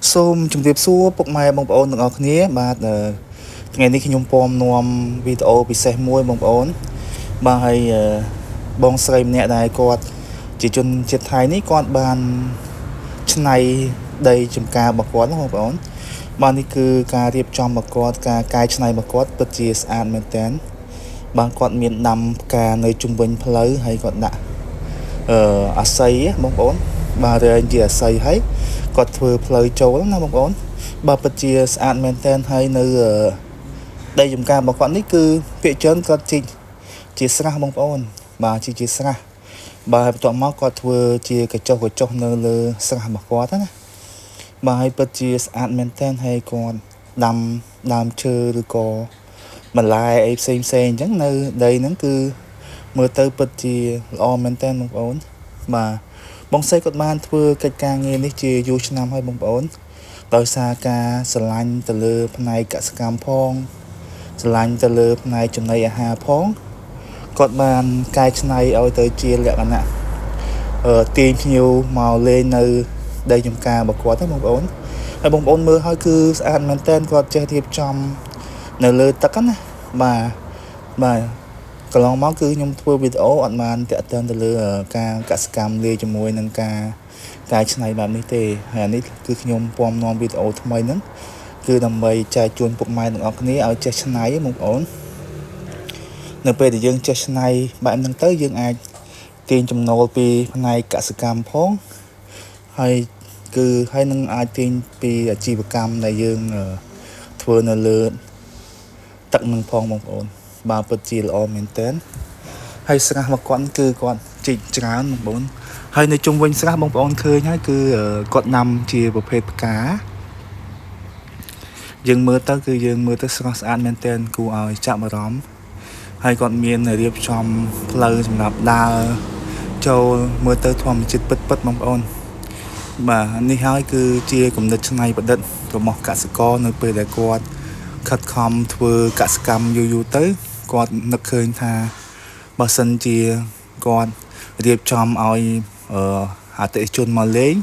សូមជម្រាបសួរពុកម៉ែបងប្អូនទាំងអស់គ្នាបាទថ្ងៃនេះខ្ញុំពំនាំវីដេអូពិសេសមួយបងប្អូនបាទហើយបងស្រីម្នាក់ដែលគាត់ជាជនជាតិថៃនេះគាត់បានច្នៃដីចំការរបស់គាត់ណាបងប្អូនបាទនេះគឺការរៀបចំរបស់គាត់ការកែច្នៃរបស់គាត់ពិតជាស្អាតមែនទែនបាទគាត់មានដាំផ្កានៅជុំវិញផ្លូវហើយគាត់ដាក់អាស័យបងប្អូនបាទរែងជាអាស័យហើយគាត់ធ្វើផ្លូវចូលណាបងប្អូនបាទពិតជាស្អាតមែនទែនហើយនៅដីចំការរបស់គាត់នេះគឺភាគច្រើនគាត់ជីកជាស្រះបងប្អូនបាទជីកជាស្រះបាទបន្ទាប់មកគាត់ធ្វើជាកញ្ចុះកញ្ចុះនៅលើស្រះរបស់គាត់ណាបាទហើយពិតជាស្អាតមែនទែនហើយគាត់ដាំដើមឈើឬក៏បន្លែអីផ្សេងផ្សេងអញ្ចឹងនៅដីហ្នឹងគឺមើលទៅពិតជាល្អមែនទែនបងប្អូនបាទបងស្រីគាត់បានធ្វើកិច្ចការងារនេះជាយូរឆ្នាំហើយបងប្អូនដោយសារការស្រឡាញ់ទៅលើផ្នែកកសិកម្មផងស្រឡាញ់ទៅលើផ្នែកចំណីអាហារផងគាត់បានកែច្នៃឲ្យទៅជាលក្ខណៈទាញភ្ញៀវមកលេងនៅដីចំការរបស់គាត់ណាបងប្អូនហើយបងប្អូនមើលហើយគឺស្អាតមែនទែនគាត់ចេះរៀបចំនៅលើទឹកណាបាទបាទកន្លងមកគឺខ្ញុំធ្វើវីដេអូអត់បានតាក់ទងទៅលើការកសិកម្មលាយជាមួយនឹងការកែច្នៃបែបនេះទេហើយអានេះគឺខ្ញុំពំនាំវីដេអូថ្មីហ្នឹងគឺដើម្បីចែកជូនពុកម៉ែទាំងអស់គ្នាឲ្យចេះច្នៃបងប្អូននៅពេលដែលយើងចេះច្នៃបែបហ្នឹងទៅយើងអាចទាញចំណូលពីផ្នែកកសិកម្មផងហើយគឺហើយនឹងអាចទាញពីអាជីវកម្មដែលយើងធ្វើនៅលើទឹកនឹងផងបងប្អូនបាទពិតជាល្អមែនទែនហើយស្រះមកគាត់គឺគាត់ជីកច្រើនបងប្អូនហើយនៅជុំវិញស្រះបងប្អូនឃើញហើយគឺគាត់ដាំជាប្រភេទផ្កាយើងមើលទៅគឺយើងមើលទៅស្រស់ស្អាតមែនទែនគួរឲ្យចាប់អារម្មណ៍ហើយគាត់មានរៀបចំផ្លូវសម្រាប់ដើរចូលមើលទៅធម្មជាតិពិតពិតបងប្អូនបាទនេះហើយគឺជាគំនិតច្នៃប្រឌិតរបស់កសិករនៅពេលដែលគាត់ខិតខំធ្វើកសិកម្មយូរយូរទៅគាត់នឹកឃើញថាបើសិនជាគាត់រៀបចំឲ្យអតិថិជនមកលេង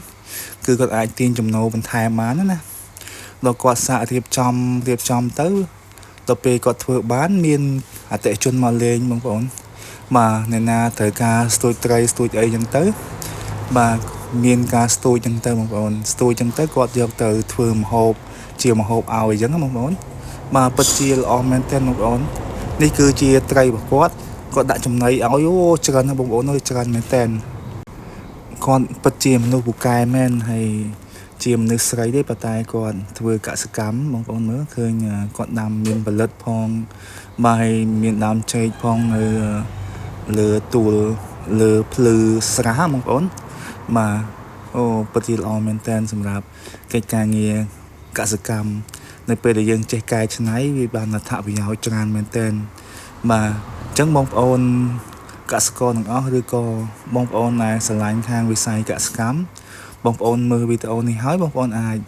គឺគាត់អាចទាញចំណូលបន្ថែមបានណាដល់គាត់សាករៀបចំទៅដល់ពេលគាត់ធ្វើបានមានអតិថិជនមកលេងបងប្អូនបាទអ្នកណាត្រូវការស្ទូចត្រីស្ទូចអីចឹងទៅបាទមានការស្ទូចចឹងទៅបងប្អូនស្ទូចចឹងទៅគាត់យកទៅធ្វើម្ហូបជាម្ហូបឲ្យចឹងណាបងប្អូនបាទពិតជាល្អមែនទែនបងប្អូននេះគឺជាត្រីរបស់គាត់គាត់ដាក់ចំណីឲ្យអូច្រើនណាស់បងប្អូនអើយច្រើនមែនទែនគាត់ពិតជាមនុស្សពូកែមែនហើយជាមនុស្សស្រីទេប៉ុន្តែគាត់ធ្វើកសិកម្មបងប្អូនមើលឃើញគាត់ដាំមានផលិតផងបាទហើយមានដើមចេកផងនៅលើទួលលើភ្លឺស្រះបងប្អូនបាទអូពិតជាល្អមែនទែនសម្រាប់កិច្ចការងារកសិកម្មនៅពេលដែលយើងចេះកែច្នៃវាបានអត្ថប្រយោជន៍ច្រើនមែនទែនបាទអញ្ចឹងបងប្អូនកសិករទាំងអស់ឬក៏បងប្អូនដែលស្រឡាញ់ខាងវិស័យកសិកម្មបងប្អូនមើលវីដេអូនេះហើយបងប្អូនអាច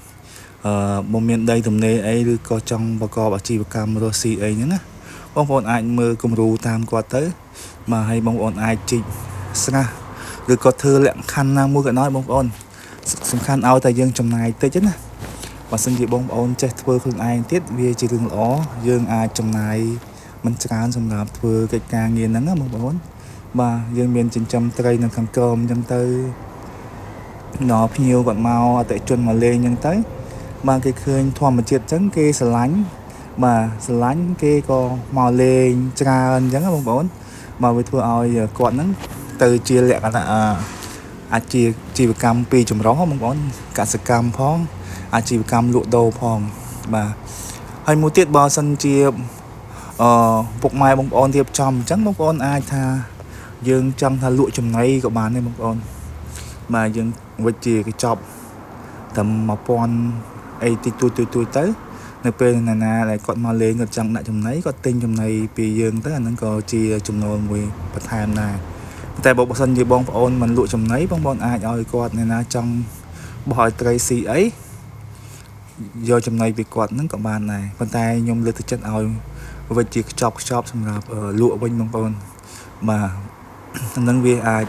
បើមានដីទំនេរអីឬក៏ចង់ប្រកបអាជីវកម្មរស់ស៊ីអីហ្នឹងណាបងប្អូនអាចមើលគំរូតាមគាត់ទៅបាទហើយបងប្អូនអាចជីកស្រះឬក៏ធ្វើលក្ខខណ្ឌណាមួយក៏ដោយបងប្អូនសំខាន់ឲ្យតែយើងចំណាយតិចណាបើសិនជាបងប្អូនចេះធ្វើខ្លួនឯងទៀតវាជារឿងល្អយើងអាចចំណាយមិនច្រើនសម្រាប់ធ្វើកិច្ចការងារហ្នឹងណាបងប្អូនបាទយើងមានចិញ្ចឹមត្រីនៅខាងក្រោមអញ្ចឹងទៅដល់ភ្ញៀវគាត់មកអតិថិជនមកលេងអញ្ចឹងទៅបាទគេឃើញធម្មជាតិអញ្ចឹងគេស្រឡាញ់បាទស្រឡាញ់គេក៏មកលេងច្រើនអញ្ចឹងណាបងប្អូនបាទវាធ្វើឲ្យគាត់ហ្នឹងទៅជាលក្ខណៈអាជីវកម្មពីរចម្រុះបងប្អូនកសិកម្មផងអាជីវកម្មលក់ដូរផងបាទហើយមួយទៀតបើសិនជាពុកម៉ែបងប្អូនរៀបចំអញ្ចឹងបងប្អូនអាចថាយើងចង់ថាលក់ចំណីក៏បានដែរបងប្អូនបាទយើងវិជាកញ្ចប់ត្រឹម1000អីតិចតួចតួចទៅនៅពេលណាណាដែលគាត់មកលេងគាត់ចង់ដាក់ចំណីគាត់ទិញចំណីពីយើងទៅអាហ្នឹងក៏ជាចំណូលមួយបន្ថែមដែរតែបើសិនជាបងប្អូនមិនលក់ចំណីបងប្អូនអាចឲ្យគាត់អ្នកណាចង់បោះឲ្យត្រីស៊ីអីយកចំណីពីគាត់ហ្នឹងក៏បានដែរប៉ុន្តែខ្ញុំលើកទឹកចិត្តឲ្យវិជាខ្ចប់សម្រាប់លក់វិញបងប្អូនបាទអាហ្នឹងវាអាច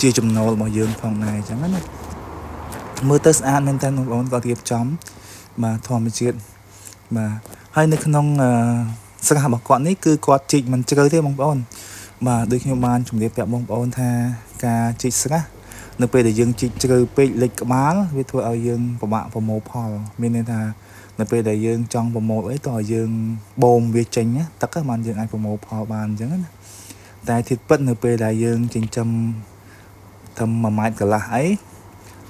ជាចំណូលរបស់យើងផងដែរអញ្ចឹងណា មើលទៅស្អាតមែនតើបងប្អូនគាត់រៀបចំបាទធម្មជាតិបាទហើយនៅក្នុងស្រះរបស់គាត់នេះគឺគាត់ជីកមិនជ្រៅទេបងប្អូនបាទដូចខ្ញុំបានជម្រាបប្រាប់បងប្អូនថាការជីកស្រះនៅពេលដែលយើងជីកជ្រៅពេកលិចក្បាលវាធ្វើឲ្យយើងពិបាកប្រមូលផលមានន័យថានៅពេលដែលយើងចង់ប្រមូលអីតោះឲ្យយើងបូមវាចេញទឹកបានយើងអាចប្រមូលផលបានអញ្ចឹងណាតែធៀបពិតនៅពេលដែលយើងចិញ្ចឹមធ្វើ1ម៉ែត្រកន្លះអី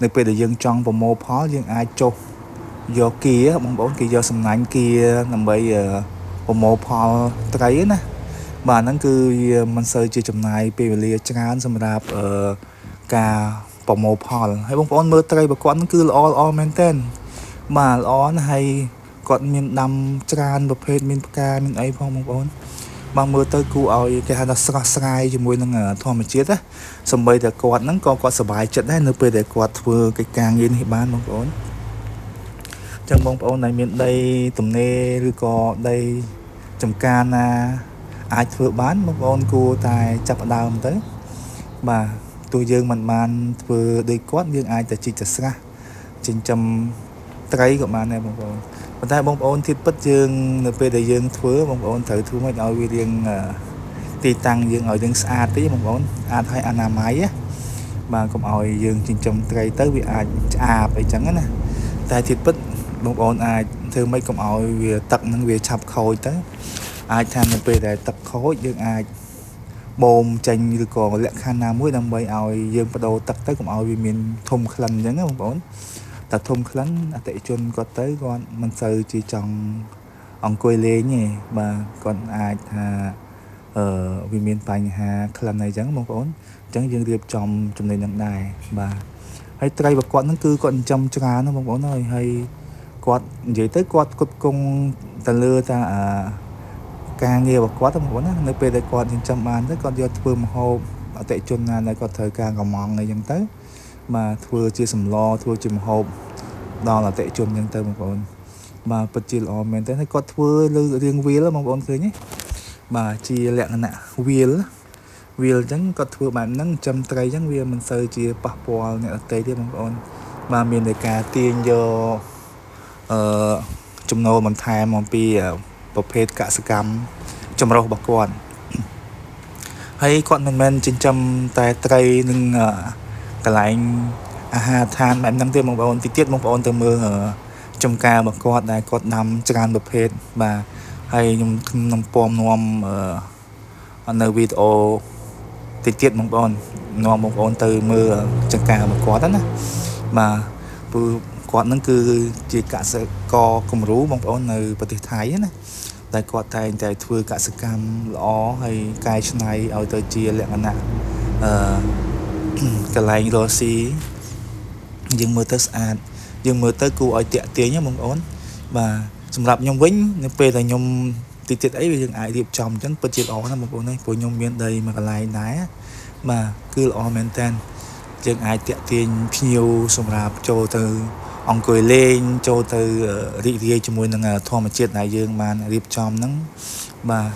នៅពេលដែលយើងចង់ប្រមូលផលយើងអាចចុះយកគៀបងប្អូនគេយកសំណាញ់គៀដើម្បីប្រមូលផលត្រីណាបាទហ្នឹងគឺវាមិនសូវជាចំណាយពេលវេលាច្រើនសម្រាប់ការប្រមូលផលហើយបងប្អូនមើលត្រីប្រកបហ្នឹងគឺល្អល្អមែនទែនបាទល្អណាស់ហើយគាត់មានដាំច្រើនប្រភេទមានផ្កាមានអីផងបងប្អូនបាទមើលទៅគួរឲ្យគេហៅថាស្រស់ស្រាយជាមួយនឹងធម្មជាតិណាសម្បីតែគាត់ហ្នឹងក៏គាត់សប្បាយចិត្តដែរនៅពេលដែលគាត់ធ្វើកិច្ចការងារនេះបានបងប្អូនចឹងបងប្អូនដែលមានដីទំនេរឬក៏ដីចំការណាអាចធ្វើបានបងប្អូនគួរតែចាប់ផ្ដើមទៅបាទទោះយើងមិនបានធ្វើដូចគាត់យើងអាចតែជីកតែស្រះចិញ្ចឹមត្រីក៏បានដែរបងប្អូនប៉ុន្តែបងប្អូនធៀបពិតយើងនៅពេលដែលយើងធ្វើបងប្អូនត្រូវធ្វើម៉េចឲ្យវារៀងទីតាំងយើងឲ្យយើងស្អាតតិចបងប្អូនស្អាតហើយអនាម័យណាបាទកុំឲ្យយើងចិញ្ចឹមត្រីទៅវាអាចឆ្អាបអីចឹងណាតែធៀបពិតបងប្អូនអាចធ្វើម៉េចកុំឲ្យវាទឹកហ្នឹងវាឆាប់ខូចទៅអាចថានៅពេលដែលទឹកខូចយើងអាចបូមចេញឬក៏លក្ខខណ្ឌណាមួយដើម្បីឲ្យយើងបដូរទឹកទៅកុំឲ្យវាមានធំក្លិនអញ្ចឹងណាបងប្អូនតែធំក្លិនអតិជនគាត់ទៅគាត់មិនសូវជាចង់អង្គុយលេងទេបាទគាត់អាចថាវាមានបញ្ហាក្លិនអីចឹងបងប្អូនអញ្ចឹងយើងរៀបចំចំណេញនឹងដែរបាទហើយត្រីរបស់គាត់ហ្នឹងគឺគាត់ចិញ្ចឹមច្រើនណាបងប្អូនហើយហើយគាត់និយាយទៅគាត់ផ្គត់ផ្គង់ទៅលើតាការងាររបស់គាត់បងប្អូនណានៅពេលដែលគាត់ចិញ្ចឹមបានទៅគាត់យកធ្វើម្ហូបអតិជនណាដែលគាត់ត្រូវការកំងអីចឹងទៅបាទធ្វើជាសម្លធ្វើជាម្ហូបដល់អតិជនចឹងទៅបងប្អូនបាទពិតជាល្អមែនទែនហើយគាត់ធ្វើលើរៀងវាលបងប្អូនឃើញទេបាទជាលក្ខណៈវាលវាលអញ្ចឹងគាត់ធ្វើបែបហ្នឹងចិញ្ចឹមត្រីអញ្ចឹងវាមិនសូវជាប៉ះពាល់អ្នកដទៃទេបងប្អូនបាទមានតែការទាញយកចំណូលបន្ថែមអំពីប្រភេទកសិកម្មចម្រុះរបស់គាត់ហើយគាត់មិនមែនចិញ្ចឹមតែត្រីនឹងកន្លែងអាហារដ្ឋានបែបហ្នឹងទេបងប្អូនតិចទៀតបងប្អូនទៅមើលចំការរបស់គាត់ដែលគាត់ដាំច្រើនប្រភេទបាទហើយខ្ញុំនឹងពំនាំនៅវីដេអូតិចទៀតបងប្អូននាំបងប្អូនទៅមើលចំការរបស់គាត់ណាបាទព្រោះគាត់ហ្នឹងគឺជាកសិករគំរូបងប្អូននៅប្រទេសថៃណាតែគាត់តែងតែធ្វើកសិកម្មល្អហើយកែច្នៃឲ្យទៅជាលក្ខណៈកន្លែងរកស៊ីយើងមើលទៅស្អាតយើងមើលទៅគួរឲ្យទាក់ទាញណាបងប្អូនបាទសម្រាប់ខ្ញុំវិញនៅពេលដែលខ្ញុំតិចទៀតអីវាយើងអាចរៀបចំអញ្ចឹងពិតជាល្អណាស់បងប្អូនព្រោះខ្ញុំមានដីមួយកន្លែងដែរបាទគឺល្អមែនតើយើងអាចទាក់ទាញភ្ញៀវសម្រាប់ចូលទៅអង្គុយលេងចូលទៅរីករាយជាមួយនឹងធម្មជាតិដែលយើងបានរៀបចំហ្នឹងបាទ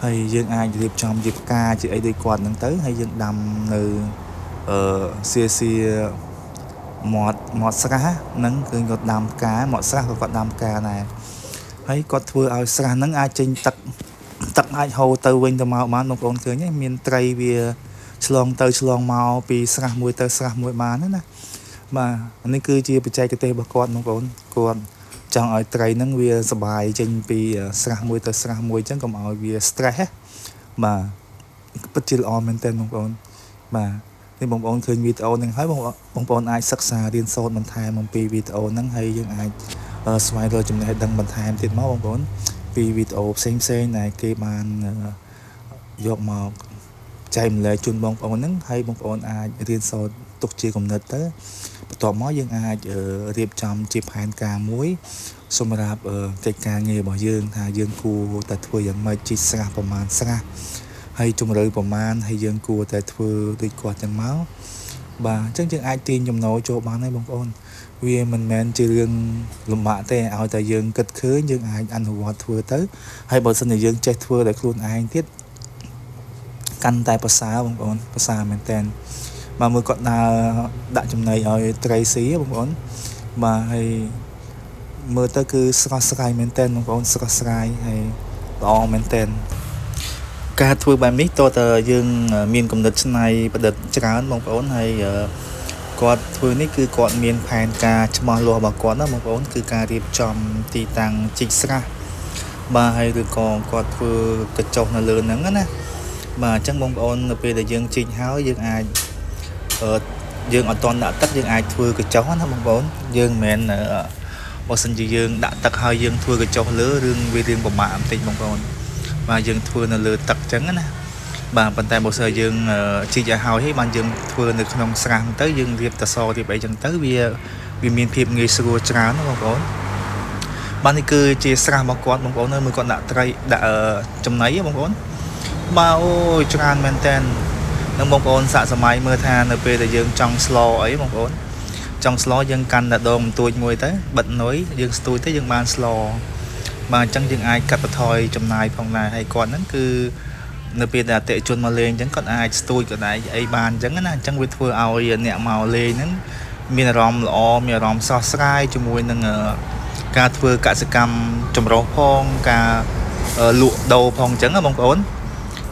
ហើយយើងអាចរៀបចំជាផ្កាជាអីដូចគាត់ហ្នឹងទៅហើយយើងដាំនៅសៀសៀមាត់ស្រះហ្នឹងគឺគាត់ដាំផ្កាមាត់ស្រះក៏គាត់ដាំផ្កាដែរហើយគាត់ធ្វើឲ្យស្រះហ្នឹងអាចចេញទឹកទឹកអាចហូរទៅវិញទៅមកបានបងប្អូនឃើញទេមានត្រីវាឆ្លងទៅឆ្លងមកពីស្រះមួយទៅស្រះមួយបានណាបាទនេះគឺជាបច្ចេកទេសរបស់គាត់បងប្អូនគាត់ចង់ឲ្យត្រីហ្នឹងវាសប្បាយចេញពីស្រះមួយទៅស្រះមួយអញ្ចឹងកុំឲ្យវា stress បាទពិតជាល្អមែនទែនបងប្អូនបាទនេះបងប្អូនឃើញវីដេអូហ្នឹងហើយបងប្អូនអាចសិក្សារៀនសូត្របន្ថែមអំពីវីដេអូហ្នឹងហើយយើងអាចស្វែងរកចំណេះដឹងបន្ថែមទៀតមកបងប្អូនពីវីដេអូផ្សេងផ្សេងដែលគេបានយកមកចែកម្លែកជូនបងប្អូនហ្នឹងហើយបងប្អូនអាចរៀនសូត្រទុកជាគំនិតទៅបន្ទាប់មកយើងអាចរៀបចំជាផែនការមួយសម្រាប់កិច្ចការងាររបស់យើងថាយើងគួរតែធ្វើយ៉ាងម៉េចជីកស្រះប្រមាណស្រះហើយជម្រៅប្រមាណហើយយើងគួរតែធ្វើដូចគាត់ចឹងមកបាទអញ្ចឹងយើងអាចទាញចំណូលចូលបានហើយបងប្អូនវាមិនមែនជារឿងលំបាកទេឲ្យតែយើងគិតឃើញយើងអាចអនុវត្តធ្វើទៅហើយបើសិនជាយើងចេះធ្វើដោយខ្លួនឯងទៀតកាន់តែប្រសើរបងប្អូនប្រសើរមែនតើ បាទមើលគាត់ដើរដាក់ចំណីឲ្យត្រីស៊ីបងប្អូនបាទហើយមើលទៅគឺស្រស់ស្រាយមែនទែនបងប្អូនស្រស់ស្រាយហើយល្អមែនទែនការធ្វើបែបនេះតើតើយើងមានគំនិតច្នៃប្រឌិតច្រើនបងប្អូនហើយគាត់ធ្វើនេះគឺគាត់មានផែនការច្បាស់លាស់របស់គាត់ណាបងប្អូនគឺការរៀបចំទីតាំងជីកស្រះបាទហើយឬក៏គាត់ធ្វើកញ្ចុះនៅលើហ្នឹងណាបាទអញ្ចឹងបងប្អូននៅពេលដែលយើងជីកហើយយើងអាចយើងអត់ទាន់ដាក់ទឹកយើងអាចធ្វើកញ្ចុះណាបងប្អូនយើងមិនមែនបើសិនជាយើងដាក់ទឹកហើយយើងធ្វើកញ្ចុះលើរឿងវារឿងពិបាកបន្តិចបងប្អូនបាទយើងធ្វើនៅលើទឹកអញ្ចឹងណាបាទប៉ុន្តែបើសិនយើងជីកឲ្យហើយហើយបានយើងធ្វើនៅក្នុងស្រះទៅយើងរៀបតសរៀបអីចឹងទៅវាមានភាពងាយស្រួលច្រើនណាបងប្អូនបាទនេះគឺជាស្រះរបស់គាត់បងប្អូនមើលគាត់ដាក់ត្រីដាក់ចំណីបងប្អូនបាទអូយច្រើនមែនតើនឹងបងប្អូនសាកសម័យមើលថានៅពេលដែលយើងចង់ស្លអីបងប្អូនចង់ស្លយើងកាន់តែដងបន្ទួចមួយទៅបិទនុយយើងស្ទួយទៅយើងបានស្លបាទអញ្ចឹងយើងអាចកាត់បន្ថយចំណាយផងដែរហើយគាត់ហ្នឹងគឺនៅពេលដែលអតិថិជនមកលេងអញ្ចឹងគាត់អាចស្ទួយគាត់អាចអីបានអញ្ចឹងណាអញ្ចឹងវាធ្វើឲ្យអ្នកមកលេងហ្នឹងមានអារម្មណ៍ល្អមានអារម្មណ៍ស្រស់ស្រាយជាមួយនឹងការធ្វើកសិកម្មចម្រុះផងការលក់ដូរផងអញ្ចឹងណាបងប្អូន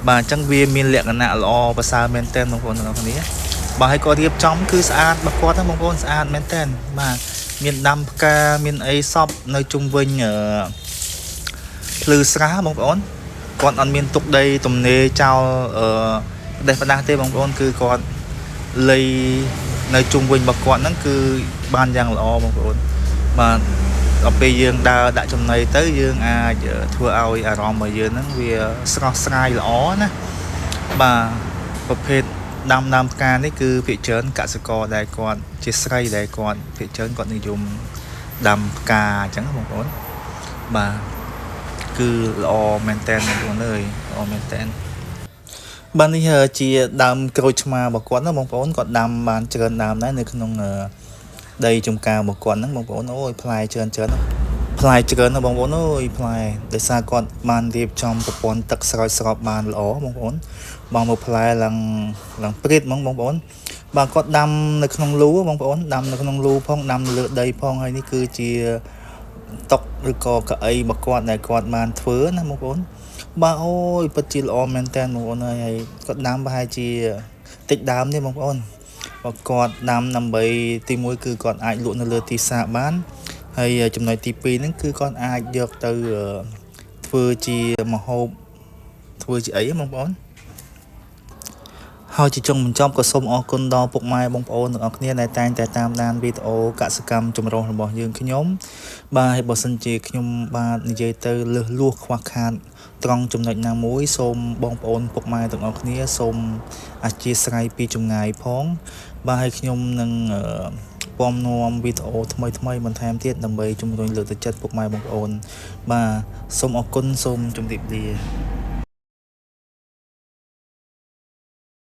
បាទអញ្ចឹងវាមានលក្ខណៈល្អប្រសើរមែនទែនបងប្អូនទាំងអស់គ្នាបាទហើយក៏រៀបចំគឺស្អាតរបស់គាត់ណាបងប្អូនស្អាតមែនទែនបាទមានដាំផ្កាមានអីសពនៅជុំវិញភ្លឺស្រះបងប្អូនគាត់អត់មានទុកដីទំនេរចោលផ្ដេសផ្ដាស់ទេបងប្អូនគឺគាត់លៃនៅជុំវិញរបស់គាត់ហ្នឹងគឺបានយ៉ាងល្អបងប្អូនបាទដល់ពេលយើងដើរដាក់ចំណីទៅយើងអាចធ្វើឲ្យអារម្មណ៍របស់យើងហ្នឹងវាស្រស់ស្រាយល្អណាបាទប្រភេទដាំដើមផ្កានេះគឺភាគច្រើនកសិករដែលគាត់ជាស្រីដែលគាត់ភាគច្រើនគាត់និយមដាំផ្កាអញ្ចឹងបងប្អូនបាទគឺល្អមែនតើបងប្អូនអើយល្អមែនតើបាទនេះជាដើមក្រូចឆ្មារបស់គាត់ណាបងប្អូនគាត់ដាំបានច្រើនដើមដែរនៅក្នុងដីចំការរបស់គាត់ហ្នឹងបងប្អូនអូយផ្លែច្រើនច្រើនផ្លែច្រើនណាបងប្អូនអើយផ្លែដោយសារគាត់បានរៀបចំប្រព័ន្ធទឹកស្រោចស្រពបានល្អបងប្អូនបងមកផ្លែឡើងឡើងព្រីតហ្មងបងប្អូនបាទគាត់ដាំនៅក្នុងលូបងប្អូនដាំនៅក្នុងលូផងដាំនៅលើដីផងហើយនេះគឺជាតុឬក៏កៅអីរបស់គាត់ដែលគាត់បានធ្វើណាបងប្អូនបាទអូយពិតជាល្អមែនតើបងប្អូនហើយគាត់ដាំប្រហែលជាតិចដើមទេបងប្អូនបើគាត់ដាំដើម្បីទី1គឺគាត់អាចលក់នៅលើទីផ្សារបានហើយចំណុចទី2ហ្នឹងគឺគាត់អាចយកទៅធ្វើជាម្ហូបធ្វើជាអីបងប្អូនហើយជាចុងបញ្ចប់ក៏សូមអរគុណដល់ពុកម៉ែបងប្អូនទាំងអស់គ្នាដែលតែងតែតាមដានវីដេអូកសិកម្មចម្រុះរបស់យើងខ្ញុំបាទហើយបើសិនជាខ្ញុំបាទនិយាយទៅលើសលួសខ្វះខាតត្រង់ចំណុចណាមួយសូមបងប្អូនពុកម៉ែទាំងអស់គ្នាសូមអធ្យាស្រ័យពីចម្ងាយផងបាទហើយខ្ញុំនឹងពំនាំវីដេអូថ្មីៗបន្ថែមទៀតដើម្បីជំរុញលើកទឹកចិត្តពុកម៉ែបងប្អូនបាទសូមអរគុណសូមជម្រាបលា។